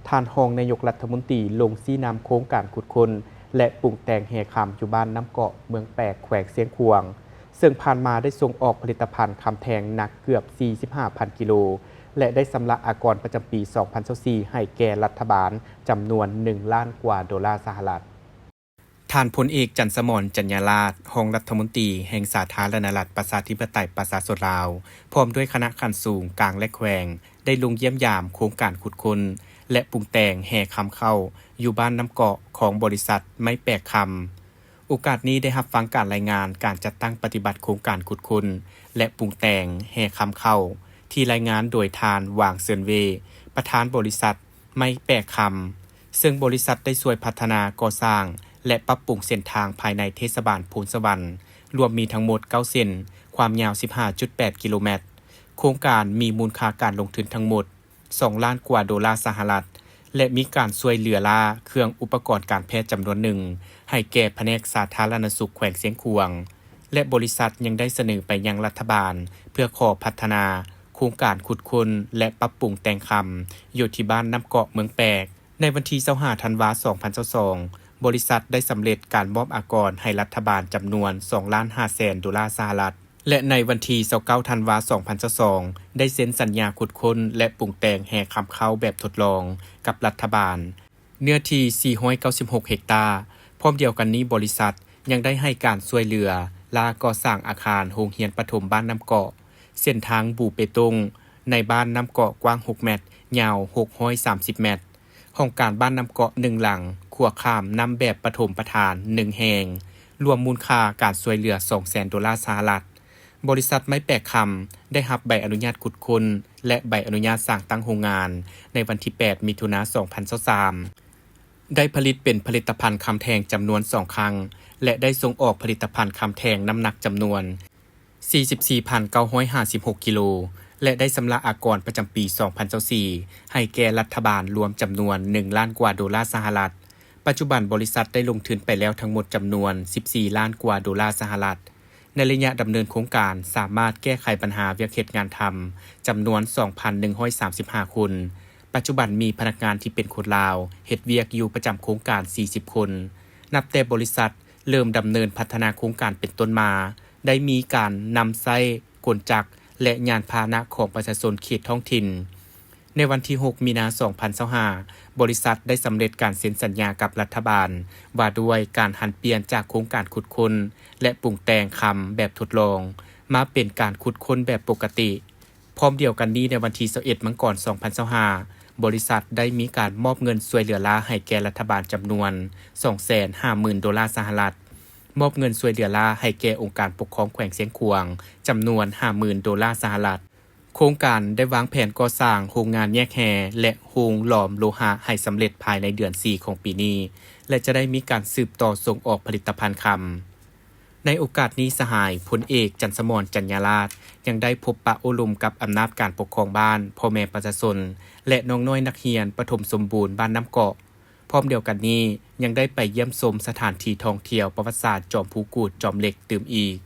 ທ່ານຮອງນາຍົກລັດຖະມົນຕີລົງຊີ້ນຳໂຄງການຂຸດຄົ້ນ ແລະ ປຸງແຕ່ງແຮ່ຄຳຢູ່ບ້ານນ້ຳເກາະ ເມືອງແປກ ແຂວງຊຽງຂວາງ, ເຊິ່ງຜ່ານມາໄດ້ສົ່ງອອກຜະລິດຕະພັນຄຳແທ່ງໜັກເກືອບສີ່ສິບຫ້າພັນກິໂລ ແລະ ໄດ້ຊຳລະອາກອນປະຈຳປີສອງພັນຊາວສີ່ໃຫ້ແກ່ລັດຖະບານຈຳນວນໜຶ່ງລ້ານກວ່າໂດລາສະຫະລັດ. ທ່ານພົນເອກ ຈັນສະໝອນ ຈັນຍາລາດ ຮອງລັດຖະມົນຕີແຫ່ງສາທາລະນະລັດ ປະຊາທິປະໄຕ ປະຊາຊົນລາວ ພ້ອມດ້ວຍຄະນະຂັ້ນສູງກາງ ແລະ ແຂວງ ໄດ້ລົງຢ້ຽມຢາມໂຄງການຂຸດຄົ້ນ ແລະ ປຸງແຕ່ງແຮ່ຄຳເຄົ້າ ຢູ່ບ້ານນ້ຳເກາະ ຂອງບໍລິສັດໄມ້ແປກຄຳ. ໂອກາດນີ້ໄດ້ຮັບຟັງການລາຍງານການຈັດຕັ້ງປະຕິບັດໂຄງການຂຸດຄົ້ນ ແລະ ປຸງແຕ່ງແຮ່ຄຳເຄົ້າ ທີ່ລາຍງານໂດຍທ່ານ ຫວ່າງ ເຊີນເວ ປະທານບໍລິສັດ ໄມ້ແປກຄຳ, ເຊິ່ງບໍລິສັດໄດ້ຊ່ວຍພັດທະນາກໍ່ສ້າງ ແລະ ປັບປຸງເສັ້ນທາງພາຍໃນເທດສະບານໂພນສະຫວັນ ລວມມີທັງໝົດເກົ້າເສັ້ນ, ຄວາມຍາວສິບຫ້າຈຸດແປດກິໂລແມັດ. ໂຄງການມີມູນຄ່າການລົງທຶນທັງໝົດສອງລ້ານກວ່າໂດລາສະຫະລັດ ແລະ ມີການຊ່ວຍເຫຼືອລ້າເຄື່ອງອຸປະກອນການແພດຈຳນວນໜຶ່ງ ໃຫ້ແກ່ພະແນກສາທາລະນະສຸກແຂວງຊຽງຂວາງ. ແລະ ບໍລິສັດຍັງໄດ້ສະເໜີໄປຍັງລັດຖະບານ ເພື່ອຂໍພັດທະນາໂຄງການຂຸດຄົ້ນ ແລະ ປັບປຸງແຕ່ງຄຳ ຢູ່ທີ່ບ້ານນ້ຳເກາະ ເມືອງແປກ. ໃນວັນທີຊາວຫ້າທັນວາສອງພັນຊາວສອງ ບໍລິສັດໄດ້ສຳເລັດການມອບອາກອນໃຫ້ລັດຖະບານຈຳນວນສອງລ້ານຫ້າແສນໂດລາສະຫະລັດ ແລະ ໃນວັນທີຊາວເກົ້າທັນວາສອງພັນຊາວສອງ ໄດ້ເຊັນສັນຍາຂຸດຄົ້ນ ແລະ ປຸງແຕ່ງແຮ່ຄຳເຄົ້າແບບທົດລອງກັບລັດຖະບານ ເນື້ອທີ່ສີ່ຮ້ອຍເກົ້າສິບຫົກເຮັກຕາ. ພ້ອມດຽວກັນນີ້, ບໍລິສັດຍັງໄດ້ໃຫ້ການຊ່ວຍເຫຼືອລ້າກໍ່ສ້າງອາຄານໂຮງຮຽນປະຖົມບ້ານນ້ຳເກາະ, ເສັ້ນທາງບູເປຕົງໃນບ້ານນ້ຳເກາະກວ້າງຫົກແມັດ, ຍາວຫົກຮ້ອຍສາມສິບແມັດ, ຫ້ອງການບ້ານນ້ຳເກາະໜຶ່ງຫຼັງ, ຂົວຂ້າມນ້ຳແບບປະຖົມປະຖານໜຶ່ງແຫ່ງ, ລວມມູນຄ່າການຊ່ວຍເຫຼືອສອງແສນໂດລາສະຫະລັດ. ບໍລິສັດໄມ້ແປກຄຳ ໄດ້ຮັບໃບອະນຸຍາດຂຸດຄົ້ນ ແລະ ໃບອະນຸຍາດສ້າງຕັ້ງໂຮງງານ ໃນວັນທີແປດ ມິຖຸນາ ສອງພັນຊາວສາມ, ໄດ້ຜະລິດເປັນຜະລິດຕະພັນຄຳແທ່ງຈຳນວນສອງຄັ້ງ ແລະ ໄດ້ສົ່ງອອກຜະລິດຕະພັນຄຳແທ່ງນ້ຳໜັກຈຳນວນສີ່ສິບສີ່ພັນເກົ້າຮ້ອຍຫ້າສິບຫົກກິໂລ ແລະ ໄດ້ຊຳລະອາກອນປະຈຳປີສອງພັນຊາວສີ່ ໃຫ້ແກ່ລັດຖະບານລວມຈຳນວນໜຶ່ງລ້ານກວ່າໂດລາສະຫະລັດ. ປັດຈຸບັນບໍລິສັດໄດ້ລົງທຶນໄປແລ້ວທັງໝົດຈຳນວນສິບສີ່ລ້ານກວ່າໂດລາສະຫະລັດ. ໃນໄລຍະດຳເນີນໂຄງການ ສາມາດແກ້ໄຂບັນຫາວຽກເຮັດງານທຳຈຳນວນສອງພັນໜຶ່ງຮ້ອຍສາມສິບຫ້າຄົນ. ປັດຈຸບັນມີພະນັກງານທີ່ເປັນຄົນລາວເຮັດວຽກຢູ່ປະຈຳໂຄງການສີ່ສິບຄົນ. ນັບແຕ່ບໍລິສັດເລີ່ມດຳເນີນພັດທະນາໂຄງການເປັນຕົ້ນມາ, ໄດ້ມີການນຳໃຊ້ກົນຈັກ ແລະ ຍານພາຫະນະຂອງປະຊາຊົນເຂດທ້ອງຖິ່ນ. ໃນວັນທີຫົກ ມີນາ ສອງພັນຊາວຫ້າ ບໍລິສັດໄດ້ສຳເລັດການເຊັນສັນຍາກັບລັດຖະບານ ວ່າດ້ວຍການຫັນປ່ຽນຈາກໂຄງການຂຸດຄົ້ນ ແລະ ປຸງແຕ່ງຄຳແບບທົດລອງ ມາເປັນການຂຸດຄົ້ນແບບປົກກະຕິ. ພ້ອມດຽວກັນນີ້, ໃນວັນທີຊາວເອັດ ມັງກອນ ສອງພັນຊາວຫ້າ ບໍລິສັດໄດ້ມີການມອບເງິນຊ່ວຍເຫຼືອລ້າໃຫ້ແກ່ລັດຖະບານຈຳນວນສອງແສນຫ້າໝື່ນໂດລາສະຫະລັດ, ມອບເງິນຊ່ວຍເຫຼືອລ້າໃຫ້ແກ່ອົງການປົກຄອງແຂວງຊຽງຂວາງຈຳນວນຫ້າໝື່ນໂດລາສະຫະລັດ. ໂຄງການໄດ້ວາງແຜນກໍ່ສ້າງໂຮງງານແຍກແຮ່ ແລະ ໂຮງຫຼອມໂລຫະໃຫ້ສຳເລັດພາຍໃນເດືອນສີ່ຂອງປີນີ້ ແລະ ຈະໄດ້ມີການສືບຕໍ່ສົ່ງອອກຜະລິດຕະພັນຄຳ. ໃນໂອກາດນີ້, ສະຫາຍພົນເອກ ຈັນສະໝອນ ຈັນຍາລາດ ຍັງໄດ້ພົບປະໂອ້ລົມກັບອຳນາດການປົກຄອງບ້ານ, ພໍ່ແມ່ປະຊາຊົນ ແລະ ນ້ອງນ້ອຍນັກຮຽນປະຖົມສົມບູນບ້ານນ້ຳເກາະ. ພ້ອມດຽວກັນນີ້, ຍັງໄດ້ໄປຢ້ຽມຊົມສະຖານທີ່ທ່ອງທ່ຽວປະຫວັດສາດຈອມພູກູດ ຈອມເຫຼັກ ຕື່ມອີກ.